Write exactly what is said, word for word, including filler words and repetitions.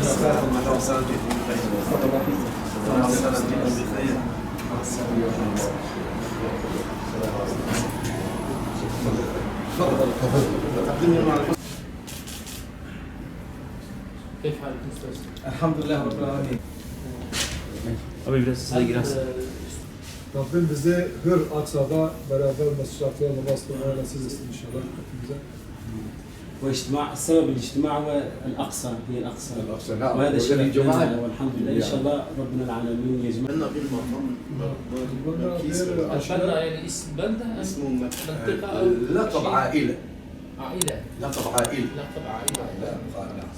كيف حالك أستاذ؟ الحمد لله رب العالمين. Abi biraz size biraz. Rabbim bizi hür Aksa'da beraber mescid-i Aksa'da namaz kılmaya nasip etsin inşallah hepimize. واجتماع، السبب الاجتماع هو الأقصى، هي الأقصى. الأقصى، نعم. وهذا شرف لنا، والحمد لله. إن شاء الله ربنا العالمين يجمعنا بالمقام. أتمنى يعني اسم بلدة، منطقة أو لقب عائلة. عائلة. لقب عائلة. لقب عائلة. لا، نعم.